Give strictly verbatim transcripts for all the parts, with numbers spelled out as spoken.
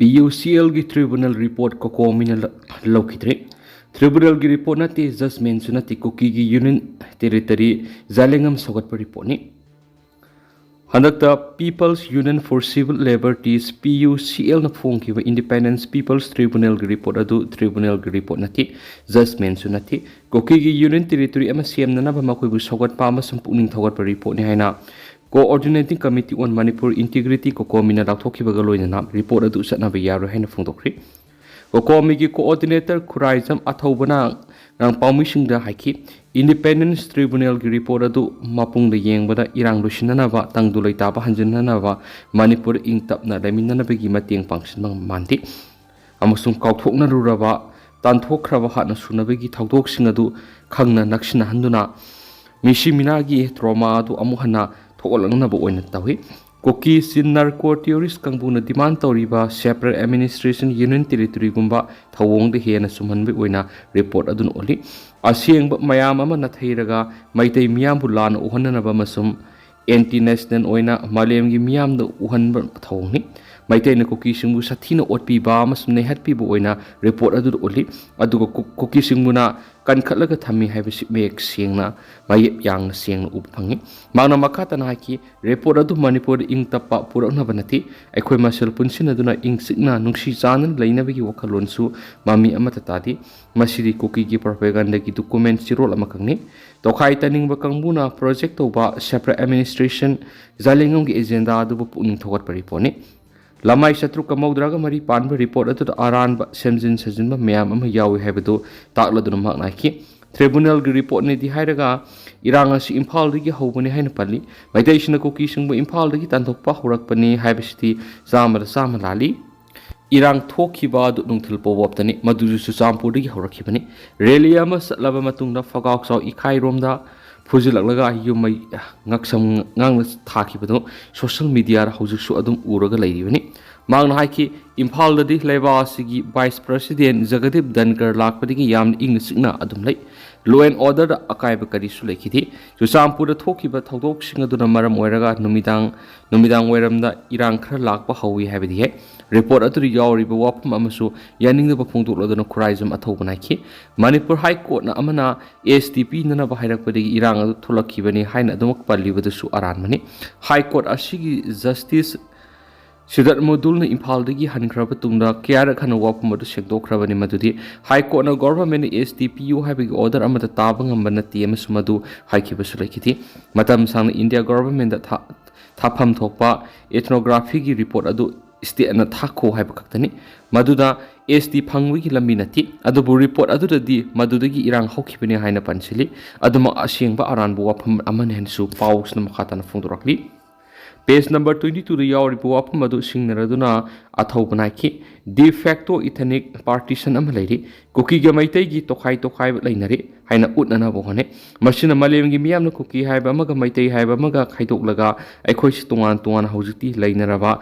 ꯄꯤ U ꯁꯤ ꯑꯦꯜꯒꯤ ꯇ꯭ꯔꯤꯕꯨꯅꯦꯜ report ꯀꯣꯀꯣꯃꯤꯅ ꯂ-, ꯂꯧꯈꯤꯗ꯭ꯔꯦ꯫ ꯇ꯭ꯔꯤꯕꯨꯅꯦꯜꯒꯤ report ꯅꯠꯇꯦ, ꯖꯖꯃꯦꯟꯁꯨ ꯅꯠꯇꯦ, ꯀꯨꯀꯤꯒꯤ ꯌꯨꯅꯤꯌꯟ ꯇꯦꯔꯤꯇꯣꯔꯤ ꯖꯥꯂꯦꯡꯉꯝ ꯁꯧꯒꯠꯄ ꯔꯤꯄꯣꯔꯠꯅꯤ꯫ ꯍꯟꯗꯛꯇ People's Union for Civil Liberties, P U C ꯑꯦꯜꯅ ꯐꯣꯡꯈꯤꯕ Independence People's Tribunalꯒꯤ ꯔꯤꯄꯣꯔꯠ ꯑꯗꯨ ꯇ꯭ꯔꯤꯕꯨꯅꯦꯜꯒꯤ ꯔꯤꯄꯣꯔꯠ ꯅꯠꯇꯦ, ꯖꯖꯃꯦꯟꯁꯨ ꯅꯠꯇꯦ꯫ ꯀꯨꯀꯤꯒꯤ ꯌꯨꯅꯤꯌꯟ ꯇꯦꯔꯤꯇꯣꯔꯤ ꯑꯃ ꯁꯦꯝꯅꯅꯕ ꯃꯈꯣꯏꯕꯨ ꯁꯧꯒꯠꯄ ꯑꯃꯁꯨꯡ ꯄꯨꯛꯅꯤꯡ ꯊꯧꯒꯠꯄ ꯔꯤꯄꯣꯔꯠꯅꯤ ꯍꯥꯏꯅ Coordinating Committee on Manipur Integrity ꯀꯣꯀꯣꯃꯤꯅ ꯂꯥꯎꯊꯣꯛꯈꯤꯕꯒ ꯂꯣꯏꯅꯅ ꯔꯤꯄꯣꯔꯠ ꯑꯗꯨ ꯆꯠꯅꯕ ꯌꯥꯔꯣꯏ ꯍꯥꯏꯅ ꯐꯣꯡꯗꯣꯛꯈ꯭ꯔꯤ꯫ ꯀꯣꯀꯣꯃꯤꯒꯤ ꯀꯣꯑꯣꯔꯗꯤꯅꯦꯇꯔ ꯈꯨꯔꯥꯏꯖꯝ ꯑꯊꯧꯕꯅ ꯉꯥꯡꯄꯥꯎꯃꯤꯁꯤꯡꯗ ꯍꯥꯏꯈꯤ, Independence Tribunalꯒꯤ ꯔꯤꯄꯣꯔꯠ ꯑꯗꯨ ꯃꯄꯨꯡꯗ ꯌꯦꯡꯕꯗ ꯏꯔꯥꯡ ꯂꯣꯏꯁꯤꯟꯅꯅꯕ, ꯇꯪꯗꯨ ꯂꯩꯇꯥꯕ ꯍꯟꯖꯤꯟꯅꯅꯕ, ꯃꯅꯤꯄꯨꯔ ꯏꯪ ꯇꯞꯅ ꯂꯩꯃꯤꯟꯅꯅꯕꯒꯤ ꯃꯇꯦꯡ ꯄꯥꯡꯁꯤꯟꯕ ꯃꯥꯟꯗꯦ ꯑꯃꯁꯨꯡ ꯀꯥꯎꯊꯣꯛꯅꯔꯨꯔꯕ, ꯇꯥꯟꯊꯣꯛꯈ꯭ꯔꯕ ꯍꯥꯠꯅ ꯁꯨꯅꯕꯒꯤ ꯊꯧꯗꯣꯛꯁꯤꯡ ꯑꯗꯨ ꯈꯪꯅ ꯅꯛꯁꯤꯟꯅꯍꯟꯗꯨꯅ ꯃꯤꯁꯤ ꯃꯤꯅꯥꯒꯤ trauma ꯑꯗꯨ ꯑꯃꯨꯛ ꯍꯟꯅ ꯊꯣꯛꯍꯜꯂꯛꯅꯕ ꯑꯣꯏꯅ ꯇꯧꯏ꯫ ꯀꯨꯀꯤꯁꯤ narco terrorist ꯀꯥꯡꯕꯨꯅ demand ꯇꯧꯔꯤꯕ separate administration Union Territoryꯒꯨꯝꯕ ꯊꯧꯑꯣꯡꯗ ꯍꯦꯟꯅ ꯆꯨꯝꯍꯟꯕꯒꯤ ꯑꯣꯏꯅ ꯔꯤꯄꯣꯔꯠ ꯑꯗꯨꯅ ꯎꯠꯂꯤ꯫ ꯑꯁꯦꯡꯕ ꯃꯌꯥꯝ ꯑꯃ ꯅꯥꯊꯩꯔꯒ ꯃꯩꯇꯩ ꯃꯤꯌꯥꯝꯕꯨ ꯂꯥꯟꯅ ꯎꯍꯟꯅꯅꯕ ꯑꯃꯁꯨꯡ anti national ꯑꯣꯏꯅ ꯃꯥꯂꯦꯝꯒꯤ ꯃꯤꯌꯥꯝꯗ ꯎꯍꯟꯕ ꯊꯧꯑꯣꯡꯅꯤ꯫ ꯃꯩꯇꯩꯅ ꯀꯨꯀꯤꯁꯤꯡꯕꯨ ꯁꯥꯊꯤꯅ ꯑꯣꯠꯄꯤꯕ ꯑꯃꯁꯨꯡ ꯅꯩꯍꯠꯄꯤꯕ ꯑꯣꯏꯅ ꯔꯤꯄꯣꯔꯠ ꯑꯗꯨꯗ ꯎꯠꯂꯤ꯫ ꯑꯗꯨꯒ ꯀꯨ-, ꯀꯨꯀꯤꯁꯤꯡꯕꯨꯅ ꯀꯟꯈꯠꯂꯒ ꯊꯝꯃꯤ ꯍꯥꯏꯕꯁꯤ ꯃꯌꯦꯛ ꯁꯦꯡꯅ, ꯃꯌꯦꯛ ꯌꯥꯡꯅ ꯁꯦꯡꯅ ꯎꯕ ꯐꯪꯉꯤ꯫ ꯃꯍꯥꯛꯅ ꯃꯈꯥ ꯇꯥꯅ ꯍꯥꯏꯈꯤ, ꯔꯤꯄꯣꯔꯠ ꯑꯗꯨ ꯃꯅꯤꯄꯨꯔꯗ ꯏꯪ ꯇꯞꯄ ꯄꯨꯔꯛꯅꯕ ꯅꯠꯇꯦ꯫ ꯑꯩꯈꯣꯏ ꯃꯁꯦꯜ ꯄꯨꯟꯁꯤꯟꯅꯗꯨꯅ ꯏꯪ ꯆꯤꯛꯅ ꯅꯨꯡꯁꯤ ꯆꯥꯟꯅꯅ ꯂꯩꯅꯕꯒꯤ ꯋꯥꯈꯜꯂꯣꯟꯁꯨ ꯃꯃꯤ ꯑꯃꯠꯇ ꯇꯥꯗꯦ꯫ ꯃꯁꯤꯗꯤ ꯀꯨꯀꯤꯒꯤ propaganda ꯒꯤ document ꯆꯤꯔꯣꯜ ꯑꯃꯈꯛꯅꯤ꯫ ꯇꯣꯈꯥꯏ ꯇꯥꯅꯤꯡꯕ ꯀꯥꯡꯕꯨꯅ project ꯇꯧꯕ separate administration ꯖꯥꯂꯦꯡꯉꯝꯒꯤ agenda ꯑꯗꯨꯕꯨ ꯄꯨꯛꯅꯤꯡ ꯊꯧꯒꯠꯄ ꯔꯤꯄꯣꯔꯠꯅꯤ꯫ ꯂꯃꯥꯏ ꯆꯥꯇ꯭ꯔꯨꯛꯀ ꯃꯧꯗ꯭ꯔꯥꯒ ꯃꯔꯤ ꯄꯥꯟꯕ ꯔꯤꯄꯣꯔꯠ ꯑꯗꯨꯗ ꯑꯔꯥꯟꯕ ꯁꯦꯝꯖꯤꯟ ꯁꯥꯖꯤꯟꯕ ꯃꯌꯥꯝ ꯑꯃ ꯌꯥꯎꯏ ꯍꯥꯏꯕꯗꯨ ꯇꯥꯛꯂꯗꯨꯅ ꯃꯍꯥꯛꯅ ꯍꯥꯏꯈꯤ, ꯇ꯭ꯔꯤꯕꯨꯅꯦꯜꯒꯤ ꯔꯤꯄꯣꯔꯠꯅꯤꯗꯤ ꯍꯥꯏꯔꯒ ꯏꯔꯥꯡ ꯑꯁꯤ ꯏꯝꯐꯥꯜꯗꯒꯤ ꯍꯧꯕꯅꯤ ꯍꯥꯏꯅ ꯄꯜꯂꯤ꯫ ꯃꯩꯇꯩꯁꯤꯡꯅ ꯀꯨꯀꯤꯁꯤꯡꯕꯨ ꯏꯝꯐꯥꯜꯗꯒꯤ ꯇꯥꯟꯊꯣꯛꯄ ꯍꯧꯔꯛꯄꯅꯤ ꯍꯥꯏꯕꯁꯤꯗꯤ ꯆꯥꯝꯃꯗ ꯆꯥꯝꯃ ꯂꯥꯜꯂꯤ꯫ ꯏꯔꯥꯡ ꯊꯣꯛꯈꯤꯕ ꯑꯗꯨ ꯅꯨꯡꯊꯤꯜ ꯄꯣꯕꯣꯞꯇꯅꯤ, ꯃꯗꯨꯁꯨ ꯆꯨꯔꯆꯥꯟꯄꯨꯔꯗꯒꯤ ꯍꯧꯔꯛꯈꯤꯕꯅꯤ꯫ ꯔꯦꯂꯤ ꯑꯃ ꯆꯠꯂꯕ ꯃꯇꯨꯡꯗ ꯐꯒꯥꯎꯆꯥꯎ ꯏꯈꯥꯏꯔꯣꯝꯗ ꯐꯨꯖꯤꯜꯂꯛꯂꯒ ꯌꯨꯝ ꯃꯩ ꯉꯛꯁꯝ ꯉꯥꯡꯅ ꯊꯥꯈꯤꯕꯗꯨ social media ꯗ ꯍꯧꯖꯤꯛꯁꯨ ꯑꯗꯨꯝ ꯎꯔꯒ ꯂꯩꯔꯤꯕꯅꯤ꯫ ꯃꯍꯥꯛꯅ ꯍꯥꯏꯈꯤ, ꯏꯝꯐꯥꯜꯗꯗꯤ ꯂꯩꯕꯥꯛ ꯑꯁꯤꯒꯤ Vice President ꯖꯒꯗꯤꯞ ꯙꯟꯀꯔ ꯂꯥꯛꯄꯗꯒꯤ ꯌꯥꯝꯅ ꯏꯪꯅ ꯆꯤꯛꯅ ꯑꯗꯨꯝ ꯂꯩ꯫ Law and orderꯗ ꯑꯀꯥꯏꯕ ꯀꯔꯤꯁꯨ ꯂꯩꯈꯤꯗꯦ꯫ ꯆꯨꯔꯆꯥꯟꯄꯨꯔꯗ ꯊꯣꯛꯈꯤꯕ ꯊꯧꯗꯣꯛꯁꯤꯡ ꯑꯗꯨꯅ ꯃꯔꯝ ꯑꯣꯏꯔꯒ ꯅꯨꯃꯤꯗꯥꯡ ꯅꯨꯃꯤꯗꯥꯡ ꯋꯥꯏꯔꯝꯗ ꯏꯔꯥꯡ ꯈꯔ ꯂꯥꯛꯄ ꯍꯧꯏ ꯍꯥꯏꯕꯗꯤ ꯌꯥꯏ꯫ ꯔꯤꯄꯣꯔꯠ ꯑꯗꯨꯗ ꯌꯥꯎꯔꯤꯕ ꯋꯥꯐꯝ ꯑꯃꯁꯨ ꯌꯥꯅꯤꯡꯗꯕ ꯐꯣꯡꯗꯣꯛꯂꯗꯨꯅ ꯈꯨꯔꯥꯏꯖꯝ ꯑꯊꯧꯕ ꯅꯥꯏꯈꯤ꯫ ꯃꯅꯤꯄꯨꯔ ꯍꯥꯏ ꯀꯣꯔꯠꯅ ꯑꯃꯅ ꯑꯦꯁ ꯇꯤ ꯄꯤꯅꯅꯕ ꯍꯥꯏꯔꯛꯄꯗꯒꯤ ꯏꯔꯥꯡ ꯑꯗꯨ ꯊꯣꯛꯂꯛꯈꯤꯕꯅꯤ ꯍꯥꯏꯅ ꯑꯗꯨꯃꯛ ꯄꯜꯂꯤꯕꯗꯨꯁꯨ ꯑꯔꯥꯟꯕꯅꯤ꯫ ꯍꯥꯏ ꯀꯣꯔꯠ ꯑꯁꯤꯒꯤ ꯖꯁꯇꯤꯁ ꯁꯤꯗꯠ ꯃꯣꯗꯨꯜꯅ ꯏꯝꯐꯥꯜꯗꯒꯤ ꯍꯟꯈ꯭ꯔꯕ ꯇꯨꯡꯗ ꯀꯌꯥꯔꯛ ꯍꯟꯅ ꯋꯥꯐꯝ ꯑꯗꯨ ꯁꯦꯡꯗꯣꯛꯈ꯭ꯔꯕꯅꯤ꯫ ꯃꯗꯨꯗꯤ ꯍꯥꯏ ꯀꯣꯔꯠꯅ ꯒꯣꯚꯔꯟꯃꯦꯟꯠꯅ ꯑꯦꯁ ꯇꯤ ꯄꯤꯌꯨ ꯍꯥꯏꯕꯒꯤ ꯑꯣꯔꯗꯔ ꯑꯃꯠꯇ ꯇꯥꯕ ꯉꯝꯕ ꯅꯠꯇꯦ ꯑꯃꯁꯨꯡ ꯃꯗꯨ ꯍꯥꯏꯈꯤꯕꯁꯨ ꯂꯩꯈꯤꯗꯦ꯫ ꯃꯇꯝ ꯁꯥꯡꯅ ꯏꯟꯗꯤꯌꯥ ꯒꯣꯚꯔꯟꯃꯦꯟꯠꯇ ꯊꯥ-, ꯊꯥꯐꯝ ꯊꯣꯛꯄ ꯏꯊꯅꯣꯒ꯭ꯔꯥꯐꯤꯒꯤ ꯔꯤꯄꯣꯔꯠ ꯑꯗꯨ ꯁ꯭ꯇꯦꯠꯅ ꯊꯥꯈꯣ ꯍꯥꯏꯕ ꯈꯛꯇꯅꯤ꯫ ꯃꯗꯨꯗ ꯑꯦꯁ ꯇꯤ ꯐꯪꯕꯒꯤ ꯂꯝꯕꯤ ꯅꯠꯇꯦ꯫ ꯑꯗꯨꯕꯨ ꯔꯤꯄꯣꯔꯠ ꯑꯗꯨꯗꯗꯤ ꯃꯗꯨꯗꯒꯤ ꯏꯔꯥꯡ ꯍꯧꯈꯤꯕꯅꯤ ꯍꯥꯏꯅ ꯄꯟꯁꯤꯜꯂꯤ꯫ ꯑꯗꯨꯃꯛ ꯑꯁꯦꯡꯕ ꯑꯔꯥꯟꯕ ꯋꯥꯐꯝ ꯑꯃꯅꯤ ꯍꯥꯏꯅꯁꯨ ꯄꯥꯎꯁꯤꯅ ꯃꯈꯥ ꯇꯥꯅ ꯐꯣꯡꯗꯣꯔꯛꯂꯤ꯫ Page number twenty twoꯗ ꯌꯥꯎꯔꯤꯕ ꯋꯥꯐꯝ ꯑꯗꯨ ꯁꯤꯡꯅꯔꯗꯨꯅ ꯑꯊꯧꯕ ꯅꯥꯏꯈꯤ꯫ De facto ethnic partition ꯑꯃ ꯂꯩꯔꯤ꯫ ꯀꯨꯀꯤꯒ ꯃꯩꯇꯩꯒꯤ ꯇꯣꯈꯥꯏ ꯇꯣꯈꯥꯏꯕ ꯂꯩꯅꯔꯤ ꯍꯥꯏꯅ ꯎꯠꯅꯅꯕ ꯍꯣꯠꯅꯩ꯫ ꯃꯁꯤꯅ ꯃꯥꯂꯦꯝꯒꯤ ꯃꯤꯌꯥꯝꯅ ꯀꯨꯀꯤ ꯍꯥꯏꯕ ꯑꯃꯒ ꯃꯩꯇꯩ ꯍꯥꯏꯕ ꯑꯃꯒ ꯈꯥꯏꯗꯣꯛꯂꯒ ꯑꯩꯈꯣꯏꯁꯤ ꯇꯣꯉꯥꯟ ꯇꯣꯉꯥꯟꯅ ꯍꯧꯖꯤꯛꯇꯤ ꯂꯩꯅꯔꯕ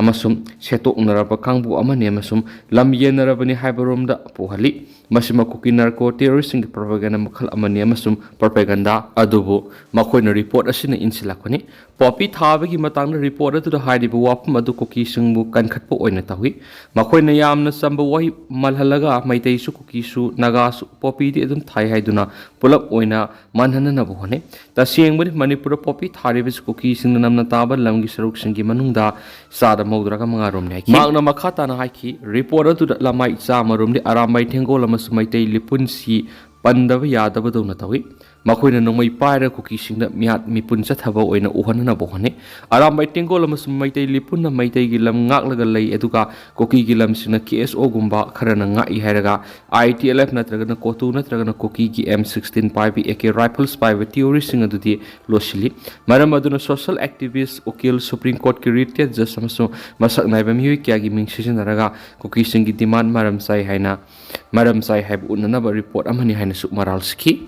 ꯑꯃꯁꯨꯡ ꯁꯦꯠꯇꯣꯛꯅꯔꯕ ꯀꯥꯡꯕꯨ ꯑꯃꯅꯤ ꯑꯃꯁꯨꯡ ꯂꯝ ꯌꯦꯟꯅꯔꯕꯅꯤ ꯍꯥꯏꯕꯔꯣꯝꯗ ꯄꯨꯍꯜꯂꯤ꯫ ꯃꯁꯤꯃꯛ ꯀꯨꯀꯤ ꯅꯥꯔꯀꯣ ꯇꯦꯔꯣꯔꯤꯁꯁꯤꯡꯒꯤ ꯄ꯭ꯔꯣꯄꯥꯒꯦꯟꯗꯥ ꯃꯈꯜ ꯑꯃꯅꯤ ꯑꯃꯁꯨꯡ ꯄ꯭ꯔꯣꯄꯥꯒꯦꯟꯗꯥ ꯑꯗꯨꯕꯨ ꯃꯈꯣꯏꯅ ꯔꯤꯄꯣꯔꯠ ꯑꯁꯤꯅ ꯏꯟꯁꯤꯜꯂꯛꯄꯅꯤ꯫ ꯄꯣꯄꯤ ꯊꯥꯕꯒꯤ ꯃꯇꯥꯡꯗ ꯔꯤꯄꯣꯔꯠ ꯑꯗꯨꯗ ꯍꯥꯏꯔꯤꯕ ꯋꯥꯐꯝ ꯑꯗꯨ ꯀꯨꯀꯤꯁꯤꯡꯕꯨ ꯀꯟꯈꯠꯄ ꯑꯣꯏꯅ ꯇꯧꯏ꯫ ꯃꯈꯣꯏꯅ ꯌꯥꯝꯅ ꯆꯝꯕ ꯋꯥꯍꯩ ꯃꯥꯜꯍꯜꯂꯒ ꯃꯩꯇꯩꯁꯨ ꯀꯨꯀꯤꯁꯨ ꯅꯥꯒꯥꯁꯨ ꯄꯣꯄꯤꯗꯤ ꯑꯗꯨꯝ ꯊꯥꯏ ꯍꯥꯏꯗꯨꯅ ꯄꯨꯂꯞ ꯑꯣꯏꯅ ꯃꯥꯟꯍꯟꯅꯅꯕ ꯍꯣꯠꯅꯩ꯫ ꯇꯁꯦꯡꯕꯗꯤ ꯃꯅꯤꯄꯨꯔꯗ ꯄꯣꯄꯤ ꯊꯥꯔꯤꯕꯁꯤ ꯀꯨꯀꯤꯁꯤꯡꯅ ꯅꯝꯅ ꯇꯥꯕ ꯂꯝꯒꯤ ꯁꯔꯨꯛꯁꯤꯡꯒꯤ ꯃꯅꯨꯡꯗ ꯆꯥꯗ ꯃꯧꯗ꯭ꯔꯥꯒ ꯃꯉꯥ ꯔꯣꯝꯅꯤ ꯍꯥꯏꯈꯤ꯫ ꯃꯍꯥꯛꯅ ꯃꯈꯥ ꯇꯥꯅ ꯍꯥꯏꯈꯤ, ꯔꯤꯄꯣꯔꯠ ꯑꯗꯨꯗ ꯂꯃꯥꯏ ꯆꯥꯝꯃ ꯔꯣꯝꯗꯤ ꯑꯔꯥꯝꯕꯥꯏ ꯇꯦꯡꯒꯣꯜ ꯑꯃꯁꯨꯡ ꯃꯩꯇꯩ ꯂꯤꯄꯨꯟꯁꯤ ꯄꯟꯗꯕ ꯌꯥꯗꯕꯗꯧꯅ ꯇꯧꯏ꯫ ꯃꯈꯣꯏꯅ ꯅꯣꯡꯃꯩ ꯄꯥꯏꯔꯒ ꯀꯨꯀꯤꯁꯤꯡꯗ ꯃꯤꯍꯥꯠ ꯃꯤꯄꯨꯟ ꯆꯠꯊꯕ ꯑꯣꯏꯅ ꯎꯍꯟꯅꯅꯕ ꯍꯣꯠꯅꯩ꯫ ꯑꯔꯥꯝꯕꯥꯏ ꯇꯦꯡꯒꯣꯜ ꯑꯃꯁꯨꯡ ꯃꯩꯇꯩ ꯂꯤꯄꯨꯟꯅ ꯃꯩꯇꯩꯒꯤ ꯂꯝ ꯉꯥꯛꯂꯒ ꯂꯩ, ꯑꯗꯨꯒ ꯀꯨꯀꯤꯒꯤ ꯂꯝꯁꯤꯡꯅ ꯀꯦ ꯑꯦꯁ ꯑꯣꯒꯨꯝꯕ ꯈꯔꯅ ꯉꯥꯛꯏ ꯍꯥꯏꯔꯒ ꯑꯥꯏ ꯇꯤ ꯑꯦꯜ ꯑꯦꯐ ꯅꯠꯇ꯭ꯔꯒꯅ ꯀꯣꯇꯨ ꯅꯠꯇ꯭ꯔꯒꯅ ꯀꯨꯀꯤꯒꯤ ꯑꯦꯝ ꯁꯤꯛꯁꯇꯤꯟ ꯄꯥꯏꯕ ꯑꯦ ꯀꯦ ꯔꯥꯏꯐꯜꯁ ꯄꯥꯏꯕ ꯇꯤꯑꯣꯔꯤꯁꯤꯡ ꯑꯗꯨꯗꯤ ꯂꯣꯠꯁꯤꯜꯂꯤ꯫ ꯃꯔꯝ ꯑꯗꯨꯅ ꯁꯣꯁꯤꯌꯦꯜ ꯑꯦꯛꯇꯤꯚꯤꯁ꯭ꯠ, ꯎꯀꯤꯜ, ꯁꯨꯄ꯭ꯔꯤꯝ ꯀꯣꯔꯠꯀꯤ ꯔꯤꯇꯥꯌꯔꯗ ꯖꯖ ꯑꯃꯁꯨꯡ ꯃꯁꯛ ꯅꯥꯏꯕ ꯃꯤꯑꯣꯏ ꯀꯌꯥꯒꯤ ꯃꯤꯡ ꯁꯤꯖꯤꯟꯅꯔꯒ ꯀꯨꯀꯤꯁꯤꯡꯒꯤ ꯗꯤꯃꯥꯟꯗ ꯃꯔꯝ ꯆꯥꯏ ꯍꯥꯏꯅ, ꯃꯔꯝ ꯆꯥꯏ ꯍꯥꯏꯕ ꯎꯠꯅꯅꯕ ꯔꯤꯄꯣꯔꯠ ꯑꯃꯅꯤ ꯍꯥꯏꯅꯁꯨ ꯃꯔꯥꯜ ꯁꯤꯈꯤ꯫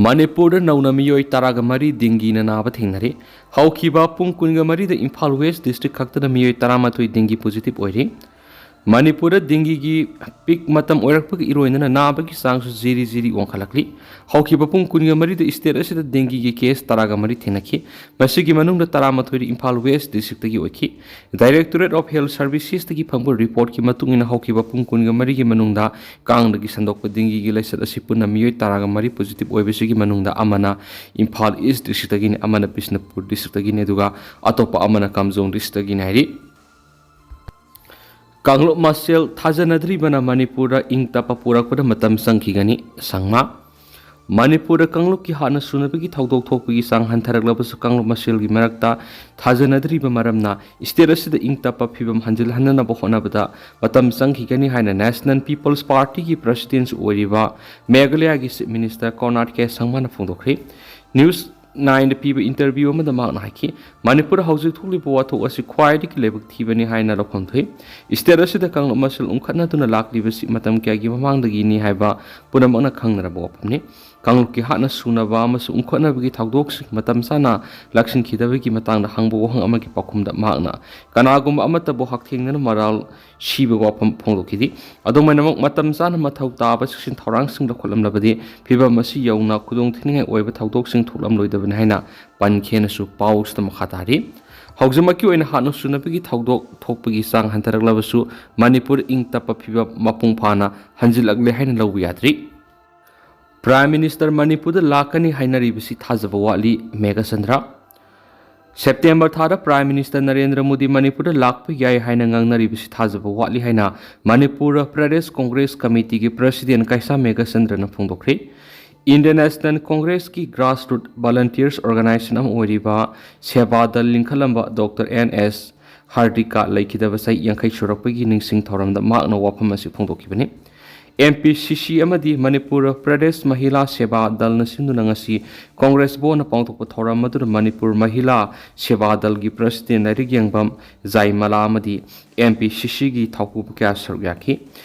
ꯃꯅꯤꯄꯨꯔꯗ ꯅꯧꯅ ꯃꯤꯑꯣꯏ ꯇꯔꯥꯒ ꯃꯔꯤ ꯗꯦꯡꯒꯤꯅ ꯅꯥꯕ ꯊꯦꯡꯅꯔꯤ꯫ ꯍꯧꯈꯤꯕ ꯄꯨꯡ ꯀꯨꯟꯒ ꯃꯔꯤꯗ ꯏꯝꯐꯥꯜ ꯋꯦꯁ ꯗꯤꯁꯇ꯭ꯔꯤꯛ ꯈꯛꯇꯗ ꯃꯤꯑꯣꯏ ꯇꯔꯥꯃꯥꯊꯣꯏ ꯗꯦꯡꯒꯤ ꯄꯣꯖꯤꯇꯤꯚ ꯑꯣꯏꯔꯤ꯫ ꯃꯅꯤꯄꯨꯔꯗ ꯗꯦꯡꯒꯤꯒꯤ ꯄꯤꯛ ꯃꯇꯝ ꯑꯣꯏꯔꯛꯄꯒ ꯏꯔꯣꯏꯅꯅ ꯅꯥꯕꯒꯤ ꯆꯥꯡꯁꯨ ꯖꯤꯔꯤ ꯖꯤꯔꯤ ꯋꯥꯡꯈꯠꯂꯛꯂꯤ꯫ ꯍꯧꯈꯤꯕ ꯄꯨꯡ ꯀꯨꯟꯒ ꯃꯔꯤꯗ ꯁ꯭ꯇꯦꯠ ꯑꯁꯤꯗ ꯗꯦꯡꯒꯤꯒꯤ ꯀꯦꯁ ꯇꯔꯥꯒ ꯃꯔꯤ ꯊꯦꯡꯅꯈꯤ꯫ ꯃꯁꯤꯒꯤ ꯃꯅꯨꯡꯗ ꯇꯔꯥꯃꯥꯊꯣꯏꯗꯤ ꯏꯝꯐꯥꯜ ꯋꯦꯁ ꯗꯤꯁꯇ꯭ꯔꯤꯛꯇꯒꯤ ꯑꯣꯏꯈꯤ꯫ ꯗꯥꯏꯔꯦꯛꯇꯣꯔꯦꯠ ꯑꯣꯐ ꯍꯦꯜꯊ ꯁꯔꯚꯤꯁꯦꯁꯇꯒꯤ ꯐꯪꯕ ꯔꯤꯄꯣꯔꯠꯀꯤ ꯃꯇꯨꯡ ꯏꯟꯅ ꯍꯧꯈꯤꯕ ꯄꯨꯡ ꯀꯨꯟꯒ ꯃꯔꯤꯒꯤ ꯃꯅꯨꯡꯗ ꯀꯥꯡꯗꯒꯤ ꯁꯟꯗꯣꯛꯄ ꯗꯦꯡꯒꯤꯒꯤ ꯂꯥꯏꯆꯠ ꯑꯁꯤ ꯄꯨꯟꯅ ꯃꯤꯑꯣꯏ ꯇꯔꯥꯒ ꯃꯔꯤ ꯄꯣꯖꯤꯇꯤꯚ ꯑꯣꯏꯕꯁꯤꯒꯤ ꯃꯅꯨꯡꯗ ꯑꯃꯅ ꯏꯝꯐꯥꯜ ꯏꯁ ꯗꯤꯁꯇ꯭ꯔꯤꯛꯇꯒꯤꯅꯤ, ꯑꯃꯅ ꯕꯤꯁꯅꯨꯄꯨꯔ ꯗꯤꯁꯇ꯭ꯔꯤꯛꯇꯒꯤꯅꯤ, ꯑꯗꯨꯒ ꯑꯇꯣꯞꯄ ꯑꯃꯅ ꯀꯥꯝꯖꯣꯡ ꯗꯤꯁꯇ꯭ꯔꯤꯛꯇꯒꯤꯅꯤ ꯍꯥꯏꯔꯤ꯫ ꯀꯥꯡꯂꯨꯞ ꯃꯁꯦꯜ ꯊꯥꯖꯅꯗ꯭ꯔꯤꯕꯅ ꯃꯅꯤꯄꯨꯔꯗ ꯏꯪ ꯇꯞꯄ ꯄꯨꯔꯛꯄꯗ ꯃꯇꯝ ꯆꯪꯈꯤꯒꯅꯤ, ꯁꯪꯃꯥ꯫ ꯃꯅꯤꯄꯨꯔꯗ ꯀꯥꯡꯂꯨꯞꯀꯤ ꯍꯥꯠꯅ ꯁꯨꯅꯕꯒꯤ ꯊꯧꯗꯣꯛ ꯊꯣꯛꯄꯒꯤ ꯆꯥꯡ ꯍꯟꯊꯔꯛꯂꯕꯁꯨ, ꯀꯥꯡꯂꯨꯞ ꯃꯁꯦꯜꯒꯤ ꯃꯔꯛꯇ ꯊꯥꯖꯅꯗ꯭ꯔꯤꯕ ꯃꯔꯝꯅ ꯁ꯭ꯇꯦꯠ ꯑꯁꯤꯗ ꯏꯪ ꯇꯞꯄ ꯐꯤꯕꯝ ꯍꯟꯖꯤꯜꯍꯟꯅꯕ ꯍꯣꯠꯅꯕꯗ ꯃꯇꯝ ꯆꯪꯈꯤꯒꯅꯤ ꯍꯥꯏꯅ National People's Partyꯒꯤ ꯄ꯭ꯔꯁꯤꯗꯦꯟꯁꯨ ꯑꯣꯏꯔꯤꯕ ꯃꯦꯘꯥꯂꯌꯥꯒꯤ ꯆꯤꯐ ꯃꯤꯅꯤꯁꯇꯔ ꯀꯣꯅꯥꯔ ꯀꯦ ꯁꯪꯃꯥꯅ ꯐꯣꯡꯗꯣꯛꯈ꯭ꯔꯤ꯫ ꯅ꯭ꯌꯨꯁ ꯅꯥꯏꯟꯗ ꯄꯤꯕ ꯏꯟꯇꯔꯚ꯭ꯌꯨ ꯑꯃꯗ ꯃꯍꯥꯛꯅ ꯍꯥꯏꯈꯤ, ꯃꯅꯤꯄꯨꯔꯗ ꯍꯧꯖꯤꯛ ꯊꯣꯛꯂꯤꯕ ꯋꯥꯊꯣꯛ ꯑꯁꯤ ꯈ꯭ꯋꯥꯏꯗꯒꯤ ꯂꯥꯏꯕꯛ ꯊꯤꯕꯅꯤ ꯍꯥꯏꯅ ꯂꯧꯐꯝ ꯊꯣꯛꯏ꯫ ꯁ꯭ꯇꯦꯠ ꯑꯁꯤꯗ ꯀꯥꯡꯂꯨꯞ ꯃꯁꯦꯜ ꯎꯪꯈꯠꯅꯗꯨꯅ ꯂꯥꯛꯂꯤꯕꯁꯤ ꯃꯇꯝ ꯀꯌꯥꯒꯤ ꯃꯃꯥꯡꯗꯒꯤꯅꯤ ꯍꯥꯏꯕ ꯄꯨꯝꯅꯃꯛꯅ ꯈꯪꯅꯔꯕ ꯋꯥꯐꯝꯅꯤ꯫ ꯀꯥꯡꯂꯨꯞꯀꯤ ꯍꯥꯠꯅ ꯁꯨꯅꯕ ꯑꯃꯁꯨꯡ ꯎꯪꯈꯠꯅꯕꯒꯤ ꯊꯧꯗꯣꯛꯁꯤꯡ ꯃꯇꯝ ꯆꯥꯅ ꯂꯥꯛꯁꯤꯟꯈꯤꯗꯕꯒꯤ ꯃꯇꯥꯡꯗ ꯍꯪꯕ ꯋꯥꯍꯪ ꯑꯃꯒꯤ ꯄꯥꯎꯈꯨꯝꯗ ꯃꯍꯥꯛꯅ ꯀꯅꯥꯒꯨꯝꯕ ꯑꯃꯠꯇꯕꯨ ꯍꯛꯊꯦꯡꯅꯅ ꯃꯔꯥꯜ ꯁꯤꯕ ꯋꯥꯐꯝ ꯐꯣꯡꯗꯣꯛꯈꯤꯗꯦ꯫ ꯑꯗꯨꯃꯥꯏꯅꯃꯛ, ꯃꯇꯝ ꯆꯥꯅ ꯃꯊꯧ ꯇꯥꯕ ꯆꯦꯛꯁꯤꯟ ꯊꯧꯔꯥꯡꯁꯤꯡ ꯂꯧꯈꯠꯂꯝꯂꯕꯗꯤ ꯐꯤꯚꯝ ꯑꯁꯤ ꯌꯧꯅ ꯈꯨꯗꯣꯡꯊꯤꯅꯤꯡꯉꯥꯏ ꯑꯣꯏꯕ ꯊꯧꯗꯣꯛꯁꯤꯡ ꯊꯣꯛꯂꯝꯂꯣꯏꯗꯕꯅꯤ ꯍꯥꯏꯅ ꯄꯟꯈꯤꯅꯁꯨ ꯄꯥꯎꯁꯤꯗ ꯃꯈꯥ ꯇꯥꯔꯤ꯫ ꯍꯧꯖꯤꯛꯃꯛꯀꯤ ꯑꯣꯏꯅ ꯍꯥꯠꯅ ꯁꯨꯅꯕꯒꯤ ꯊꯧꯗꯣꯛ ꯊꯣꯛꯄꯒꯤ ꯆꯥꯡ ꯍꯟꯊꯔꯛꯂꯕꯁꯨ, ꯃꯅꯤꯄꯨꯔ ꯏꯪ ꯇꯞꯄ ꯐꯤꯚꯝ ꯃꯄꯨꯡ ꯐꯥꯅ ꯍꯟꯖꯤꯜꯂꯛꯂꯦ ꯍꯥꯏꯅ ꯂꯧꯕ ꯌꯥꯗ꯭ꯔꯤ꯫ ꯄ꯭ꯔꯥꯏꯝ ꯃꯤꯅꯤꯁꯇꯔ ꯃꯅꯤꯄꯨꯔꯗ ꯂꯥꯛꯀꯅꯤ ꯍꯥꯏꯅꯔꯤꯕꯁꯤ ꯊꯥꯖꯕ ꯋꯥꯠꯂꯤ, ꯃꯦꯘꯆꯟꯗ꯭ꯔ꯫ ꯁꯦꯞꯇꯦꯝꯕꯔ ꯊꯥꯗ ꯄ꯭ꯔꯥꯏꯝ ꯃꯤꯅꯤꯁꯇꯔ ꯅꯔꯦꯟꯗ꯭ꯔ ꯃꯣꯗꯤ ꯃꯅꯤꯄꯨꯔꯗ ꯂꯥꯛꯄ ꯌꯥꯏ ꯍꯥꯏꯅ ꯉꯥꯡꯅꯔꯤꯕꯁꯤ ꯊꯥꯖꯕ ꯋꯥꯠꯂꯤ ꯍꯥꯏꯅ ꯃꯅꯤꯄꯨꯔ ꯄ꯭ꯔꯗꯦꯁ ꯀꯣꯡꯒ꯭ꯔꯦꯁ ꯀꯃꯤꯇꯤꯒꯤ ꯄ꯭ꯔꯁꯤꯗꯦꯟ ꯀꯩꯁꯥ ꯃꯦꯘꯆꯟꯗ꯭ꯔꯅ ꯐꯣꯡꯗꯣꯛꯈ꯭ꯔꯤ꯫ ꯏꯟꯗꯤꯌꯟ ꯅꯦꯁꯅꯦꯜ ꯀꯣꯡꯒ꯭ꯔꯦꯁꯀꯤ ꯒ꯭ꯔꯥꯁꯔꯨꯠ ꯚꯣꯂꯟꯇꯤꯌꯔꯁ ꯑꯣꯔꯒꯅꯥꯏꯖꯦꯁꯟ ꯑꯃ ꯑꯣꯏꯔꯤꯕ ꯁꯦꯕꯥ ꯗꯜ ꯂꯤꯡꯈꯠꯂꯝꯕ ꯗꯣꯛꯇꯔ ꯑꯦꯟ ꯑꯦꯁ ꯍꯥꯔꯗꯤꯀꯥ ꯂꯩꯈꯤꯗꯕ ꯆꯍꯤ ꯌꯥꯡꯈꯩ ꯁꯨꯔꯛꯄꯒꯤ ꯅꯤꯡꯁꯤꯡ ꯊꯧꯔꯝꯗ ꯃꯍꯥꯛꯅ ꯋꯥꯐꯝ ꯑꯁꯤ ꯐꯣꯡꯗꯣꯛꯈꯤꯕꯅꯤ꯫ ꯑꯦꯝ ꯄꯤ ꯁꯤ ꯁꯤ ꯑꯃꯗꯤ ꯃꯅꯤꯄꯨꯔ ꯄ꯭ꯔꯗꯦꯁ ꯃꯍꯤꯂꯥ ꯁꯦꯕꯥ ꯗꯜꯅ ꯁꯤꯟꯗꯨꯅ ꯉꯁꯤ ꯀꯣꯡꯒ꯭ꯔꯦꯁ ꯚꯕꯟꯗ ꯄꯥꯡꯊꯣꯛꯄ ꯊꯧꯔꯝ ꯑꯗꯨꯗ ꯃꯅꯤꯄꯨꯔ ꯃꯍꯤꯂꯥ ꯁꯦꯕꯥ ꯗꯜꯒꯤ ꯄ꯭ꯔꯁꯤꯗꯦꯟ ꯂꯥꯏꯔꯤꯛ ꯌꯦꯡꯕꯝ ꯖꯥꯏꯃꯂꯥ ꯑꯃꯗꯤ ꯑꯦꯝ ꯄꯤ ꯁꯤ ꯁꯤꯒꯤ ꯊꯧꯄꯨꯕ ꯀꯌꯥ ꯁꯔꯨꯛ ꯌꯥꯈꯤ꯫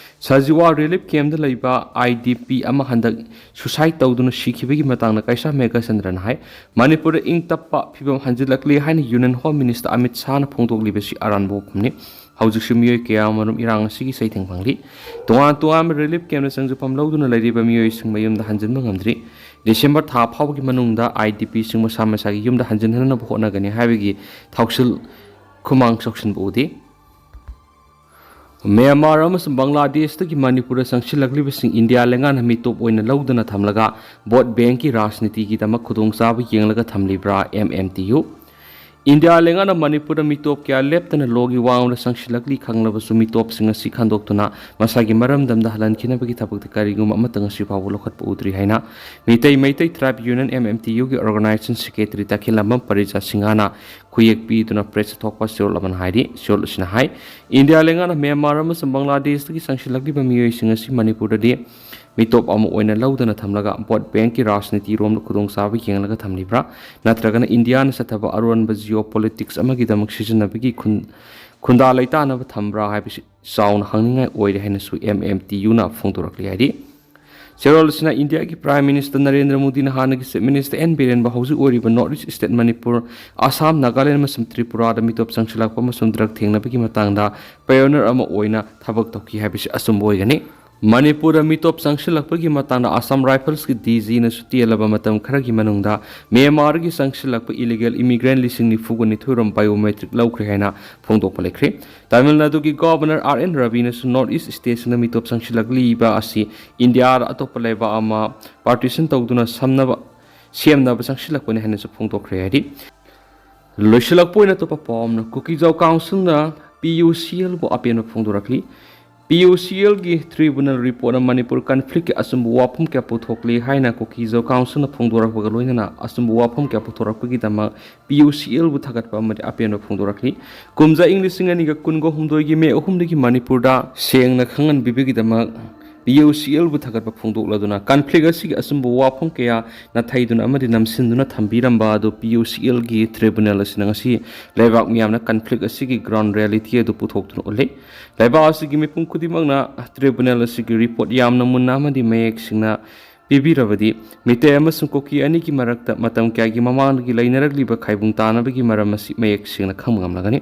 ꯁꯖꯤꯋꯥ ꯔꯤꯂꯤꯐ ꯀꯦꯝꯞꯇ ꯂꯩꯕ ꯑꯥꯏ ꯗꯤ ꯄꯤ ꯑꯃ ꯍꯟꯗꯛ ꯁꯨꯁꯥꯏꯗ ꯇꯧꯗꯨꯅ ꯁꯤꯈꯤꯕꯒꯤ ꯃꯇꯥꯡꯗ ꯀꯩꯁꯥ ꯃꯦꯘꯆꯟꯗ꯭ꯔꯅ ꯍꯥꯏ, ꯃꯅꯤꯄꯨꯔꯗ ꯏꯪ ꯇꯞꯄ ꯐꯤꯕꯝ ꯍꯟꯖꯤꯜꯂꯛꯂꯦ ꯍꯥꯏꯅ ꯌꯨꯅꯤꯌꯟ ꯍꯣꯝ ꯃꯤꯅꯤꯁꯇꯔ ꯑꯃꯤꯠ ꯁꯥꯍꯅ ꯐꯣꯡꯗꯣꯛꯂꯤꯕꯁꯤ ꯑꯔꯥꯟꯕ ꯋꯥꯐꯝꯅꯤ꯫ ꯍꯧꯖꯤꯛꯁꯨ ꯃꯤꯑꯣꯏ ꯀꯌꯥ ꯑꯃꯔꯣꯝ ꯏꯔꯥꯡ ꯑꯁꯤꯒꯤ ꯆꯩꯊꯦꯡ ꯐꯪꯂꯤ꯫ ꯇꯣꯉꯥꯟ ꯇꯣꯉꯥꯟꯕ relief camp ꯁꯪꯖꯐꯝ ꯂꯧꯗꯨꯅ ꯂꯩꯔꯤꯕ ꯃꯤꯑꯣꯏꯁꯤꯡ ꯃꯌꯨꯝꯗ ꯍꯟꯖꯤꯟꯕ ꯉꯝꯗ꯭ꯔꯤ꯫ ꯗꯤꯁꯦꯝꯕꯔ ꯊꯥ ꯐꯥꯎꯕꯒꯤ ꯃꯅꯨꯡꯗ IDPꯁꯤꯡ ꯃꯁꯥ ꯃꯁꯥꯒꯤ ꯌꯨꯝꯗ ꯍꯟꯖꯤꯟꯍꯟꯅꯕ ꯍꯣꯠꯅꯒꯅꯤ ꯍꯥꯏꯕꯒꯤ ꯊꯧꯁꯤꯜ ꯈꯨꯃꯥꯡ ꯆꯥꯎꯁꯤꯟꯕ ꯎꯗꯦ꯫ ꯃ꯭ꯌꯥꯟꯃꯥꯔ ꯑꯃꯁꯨꯡ ꯕꯪꯒ꯭ꯂꯥꯗꯦꯁꯇꯒꯤ ꯃꯅꯤꯄꯨꯔꯗ ꯆꯪꯁꯤꯜꯂꯛꯂꯤꯕꯁꯤꯡ ꯏꯟꯗꯤꯌꯥ ꯂꯩꯉꯥꯛꯅ ꯃꯤꯇꯣꯞ ꯑꯣꯏꯅ ꯂꯧꯗꯨꯅ ꯊꯝꯂꯒ ꯚꯣꯠ ꯕꯦꯡꯀꯤ ꯔꯥꯖꯅꯤꯇꯤꯒꯤꯗꯃꯛ ꯈꯨꯗꯣꯡꯆꯥꯕ ꯌꯦꯡꯂꯒ ꯊꯝꯂꯤꯕ꯭ꯔꯥ, MMTU? ꯏꯟꯗꯤꯌꯥ ꯂꯩꯉꯥꯛꯅ ꯃꯅꯤꯄꯨꯔꯗ ꯃꯤꯇꯣꯞ ꯀꯌꯥ ꯂꯦꯞꯇꯅ ꯂꯣꯒꯤ ꯋꯥꯡꯃꯗ ꯆꯪꯁꯤꯜꯂꯛꯂꯤ ꯈꯪꯂꯕꯁꯨ, ꯃꯤꯇꯣꯞꯁꯤꯡ ꯑꯁꯤ ꯈꯟꯗꯣꯛꯇꯨꯅ ꯃꯁꯥꯒꯤ ꯃꯔꯝꯗꯝꯗ ꯍꯜꯍꯟꯈꯤꯅꯕꯒꯤ ꯊꯕꯛꯇꯤ ꯀꯔꯤꯒꯨꯝꯕ ꯑꯃꯠꯇ ꯉꯁꯤ ꯐꯥꯎꯕ ꯂꯧꯈꯠꯄ ꯎꯗ꯭ꯔꯤ ꯍꯥꯏꯅ ꯃꯤꯇꯩ ꯃꯩꯇꯩ ꯇ꯭ꯔꯥꯏꯕ ꯌꯨꯅꯤꯌꯟ, MMTUꯒꯤ organization secretary ꯇꯈꯦꯜꯂꯝꯕꯝ ꯄꯔꯤꯖꯥ ꯁꯤꯡꯍꯅ ꯈꯨꯌꯦꯛ ꯄꯤꯗꯨꯅ press ꯊꯣꯛꯄ ꯆꯦꯔꯣꯜ ꯑꯃꯅ ꯍꯥꯏꯔꯤ꯫ ꯆꯦꯔꯣꯜ ꯑꯁꯤꯅ ꯍꯥꯏ, ꯏꯟꯗꯤꯌꯥ ꯂꯩꯉꯥꯛꯅ ꯃ꯭ꯌꯥꯟꯃꯥꯔ ꯑꯃꯁꯨꯡ ꯕꯪꯒ꯭ꯂꯥꯗꯦꯁꯇꯒꯤ ꯆꯪꯁꯤꯜꯂꯛꯂꯤꯕ ꯃꯤꯑꯣꯏꯁꯤꯡ ꯑꯁꯤ ꯃꯅꯤꯄꯨꯔꯗꯗꯤ ꯃꯤꯇꯣꯞ ꯑꯃ ꯑꯣꯏꯅ ꯂꯧꯗꯅ ꯊꯝꯂꯒ ꯚꯣꯠ ꯕꯦꯡꯀꯤ ꯔꯥꯖꯅꯤꯇꯤꯔꯣꯝꯗ ꯈꯨꯗꯣꯡꯆꯥꯕ ꯌꯦꯡꯂꯒ ꯊꯝꯂꯤꯕ꯭ꯔꯥ? ꯅꯠꯇ꯭ꯔꯒꯅ ꯏꯟꯗꯤꯌꯥꯅ ꯆꯠꯊꯕ ꯑꯔꯣꯟꯕ geopolitics ꯑꯃꯒꯤꯗꯃꯛ ꯁꯤꯖꯤꯟꯅꯕꯒꯤ ꯈꯨꯟ-, ꯈꯨꯟꯗꯥ ꯂꯩꯇꯥꯅꯕ ꯊꯝꯕ꯭ꯔꯥ ꯍꯥꯏꯕꯁꯤ ꯆꯥꯎꯅ ꯍꯪꯅꯤꯡꯉꯥꯏ ꯑꯣꯏꯔꯦ ꯍꯥꯏꯅꯁꯨ MMTUꯅ ꯐꯣꯡꯗꯣꯔꯛꯂꯤ ꯍꯥꯏꯔꯤ꯫ ꯆꯦꯔꯣꯜ ꯑꯁꯤꯅ ꯏꯟꯗꯤꯌꯥꯒꯤ Prime Minister ꯅꯔꯦꯟꯗ꯭ꯔ ꯃꯣꯗꯤꯅ ꯍꯥꯟꯅꯒꯤ Chief Minister N ꯕꯤꯔꯦꯟꯕ ꯍꯧꯖꯤꯛ ꯑꯣꯏꯔꯤꯕ North East State Manipur, Assam, Nagaland ꯑꯃꯁꯨꯡ ꯇ꯭ꯔꯤꯄꯨꯔꯥꯗ ꯃꯤꯇꯣꯞ ꯆꯪꯁꯤꯜꯂꯛꯄ ꯑꯃꯁꯨꯡ drug ꯊꯦꯡꯅꯕꯒꯤ ꯃꯇꯥꯡꯗ pioneer ꯑꯃ ꯑꯣꯏꯅ ꯊꯕꯛ ꯇꯧꯈꯤ ꯍꯥꯏꯕꯁꯤ ꯑꯆꯨꯝꯕ ꯑꯣꯏꯒꯅꯤ꯫ ꯃꯅꯤꯄꯨꯔꯗ ꯃꯤꯇꯣꯞ ꯆꯪꯁꯤꯜꯂꯛꯄꯒꯤ ꯃꯇꯥꯡꯗ Assam Riflesꯀꯤ DGꯅꯁꯨ ꯇꯦꯜꯂꯕ ꯃꯇꯝ ꯈꯔꯒꯤ ꯃꯅꯨꯡꯗ ꯃ꯭ꯌꯥꯟꯃꯥꯔꯒꯤ ꯆꯪꯁꯤꯜꯂꯛꯄ illegal immigrant ꯂꯤꯁꯤꯡ ꯅꯤꯐꯨꯒ ꯅꯤꯊꯣꯏ ꯔꯣꯝ biometric ꯂꯧꯈ꯭ꯔꯦ ꯍꯥꯏꯅ ꯐꯣꯡꯗꯣꯛꯄ ꯂꯩꯈ꯭ꯔꯦ꯫ ꯇꯥꯃꯤꯜ ꯅꯥꯗꯨꯒꯤ Governor R N ꯔꯕꯤꯅꯁꯨ North East stateꯁꯤꯡꯗ ꯃꯤꯇꯣꯞ ꯆꯪꯁꯤꯜꯂꯛꯂꯤꯕ ꯑꯁꯤ ꯏꯟꯗꯤꯌꯥꯗ ꯑꯇꯣꯞꯄ ꯂꯩꯕꯥꯛ ꯑꯃ partition ꯇꯧꯗꯨꯅ ꯁꯝꯅꯕ, ꯁꯦꯝꯅꯕ ꯆꯪꯁꯤꯜꯂꯛꯄꯅꯤ ꯍꯥꯏꯅꯁꯨ ꯐꯣꯡꯗꯣꯛꯈ꯭ꯔꯦ ꯍꯥꯏꯔꯤ꯫ ꯂꯣꯏꯁꯤꯜꯂꯛꯄ ꯑꯣꯏꯅ ꯑꯇꯣꯞꯄ ꯄꯥꯎ ꯑꯃꯅ, ꯀꯨꯀꯤꯖꯥꯎ councilꯅ PUCLꯕꯨ ꯑꯄꯦꯟꯕ ꯐꯣꯡꯗꯣꯔꯛꯂꯤ꯫ PUCLꯒꯤ tribunal reportꯅ ꯃꯅꯤꯄꯨꯔ conflictꯀꯤ ꯑꯆꯨꯝꯕ ꯋꯥꯐꯝ ꯀꯌꯥ ꯄꯨꯊꯣꯛꯂꯤ ꯍꯥꯏꯅ ꯀꯨꯀꯤꯖꯥꯎ councilꯅ ꯐꯣꯡꯗꯣꯔꯛꯄꯒ ꯂꯣꯏꯅꯅ ꯑꯆꯨꯝꯕ ꯋꯥꯐꯝ ꯀꯌꯥ ꯄꯨꯊꯣꯔꯛꯄꯒꯤꯗꯃꯛ PUCLꯕꯨ ꯊꯥꯒꯠꯄ ꯑꯃꯗꯤ ꯑꯄꯦꯟꯕ ꯐꯣꯡꯗꯣꯔꯛꯂꯤ꯫ ꯀꯨꯝꯖꯥ ꯏꯪ ꯂꯤꯁꯤꯡ ꯑꯅꯤꯒ ꯀꯨꯟꯒ ꯍꯨꯝꯗꯣꯏꯒꯤ ꯃꯦ ꯑꯍꯨꯝꯗꯒꯤ ꯃꯅꯤꯄꯨꯔꯗ ꯁꯦꯡꯅ ꯈꯪꯍꯟꯕꯤꯕꯒꯤꯗꯃꯛ PUCLꯕꯨ ꯊꯥꯒꯠꯄ ꯐꯣꯡꯗꯣꯛꯂꯗꯨꯅ conflict ꯑꯁꯤꯒꯤ ꯑꯆꯨꯝꯕ ꯋꯥꯐꯝ ꯀꯌꯥ ꯅꯥꯊꯩꯗꯨꯅ ꯑꯃꯗꯤ ꯅꯝꯁꯤꯟꯗꯨꯅ ꯊꯝꯕꯤꯔꯝꯕ ꯑꯗꯨ PUCLꯒꯤ tribunal ꯑꯁꯤꯅ ꯉꯁꯤ ꯂꯩꯕꯥꯛ ꯃꯤꯌꯥꯝꯅ conflict ꯑꯁꯤꯒꯤ ground reality ꯑꯗꯨ ꯄꯨꯊꯣꯛꯇꯨꯅ ꯎꯠꯂꯤ꯫ ꯂꯩꯕꯥꯛ ꯑꯁꯤꯒꯤ ꯃꯤꯄꯨꯝ ꯈꯨꯗꯤꯡꯃꯛꯅ tribunal ꯑꯁꯤꯒꯤ report ꯌꯥꯝꯅ ꯃꯨꯟꯅ ꯑꯃꯗꯤ ꯃꯌꯦꯛ ꯁꯦꯡꯅ ꯄꯤꯕꯤꯔꯕꯗꯤ ꯃꯤꯇꯩ ꯑꯃꯁꯨꯡ ꯀꯨꯀꯤ ꯑꯅꯤꯒꯤ ꯃꯔꯛꯇ ꯃꯇꯝ ꯀꯌꯥꯒꯤ ꯃꯃꯥꯡꯗꯒꯤ ꯂꯩꯅꯔꯛꯂꯤꯕ ꯈꯥꯏꯕꯨꯡ ꯇꯥꯅꯕꯒꯤ ꯃꯔꯝ ꯑꯁꯤ ꯃꯌꯦꯛ ꯁꯦꯡꯅ ꯈꯪꯕ ꯉꯝꯂꯒꯅꯤ꯫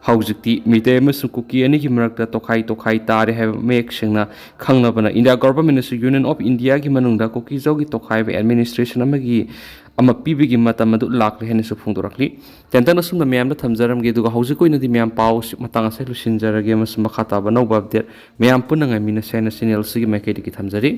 ꯍꯧꯖꯤꯛꯇꯤ ꯃꯤꯇꯩ ꯑꯃꯁꯨꯡ ꯀꯨꯀꯤ ꯑꯅꯤꯒꯤ ꯃꯔꯛꯇ ꯇꯣꯈꯥꯏ ꯇꯣꯈꯥꯏ ꯇꯥꯔꯦ ꯍꯥꯏꯕ ꯃꯌꯦꯛ ꯁꯦꯡꯅ ꯈꯪꯂꯕꯅ ꯏꯟꯗꯤꯌꯥ ꯒꯣꯚꯔꯟꯃꯦꯟꯠꯅꯁꯨ ꯌꯨꯅꯤꯌꯟ ꯑꯣꯐ ꯏꯟꯗꯤꯌꯥꯒꯤ ꯃꯅꯨꯡꯗ ꯀꯨꯀꯤꯖꯧꯒꯤ ꯇꯣꯈꯥꯏꯕ ꯑꯦꯗꯃꯤꯅꯤꯁꯇ꯭ꯔꯦꯁꯟ ꯑꯃꯒꯤ ꯑꯃ ꯄꯤꯕꯒꯤ ꯃꯇꯝ ꯑꯗꯨ ꯂꯥꯛꯂꯦ ꯍꯥꯏꯅꯁꯨ ꯐꯣꯡꯗꯣꯔꯛꯂꯤ꯫ ꯇꯦꯟꯇꯛꯅ ꯑꯁꯨꯝꯅ ꯃꯌꯥꯝꯗ ꯊꯝꯖꯔꯝꯒꯦ, ꯑꯗꯨꯒ ꯍꯧꯖꯤꯛꯀꯤ ꯑꯣꯏꯅꯗꯤ ꯃꯌꯥꯝ ꯄꯥꯎ ꯑꯁꯤ ꯃꯇꯥꯡ ꯑꯁꯤꯗ ꯂꯣꯏꯁꯤꯟꯖꯔꯒꯦ ꯑꯃꯁꯨꯡ ꯃꯈꯥ ꯇꯥꯕ ꯑꯅꯧꯕ ꯑꯞꯗꯦꯠ ꯃꯌꯥꯝ ꯄꯨꯟꯅ ꯉꯥꯏꯃꯤꯟꯅꯁꯦ ꯍꯥꯏꯅ ꯆꯦꯅꯦꯜ ꯑꯁꯤꯒꯤ ꯃꯥꯏꯀꯩꯗꯒꯤ ꯊꯝꯖꯔꯤ꯫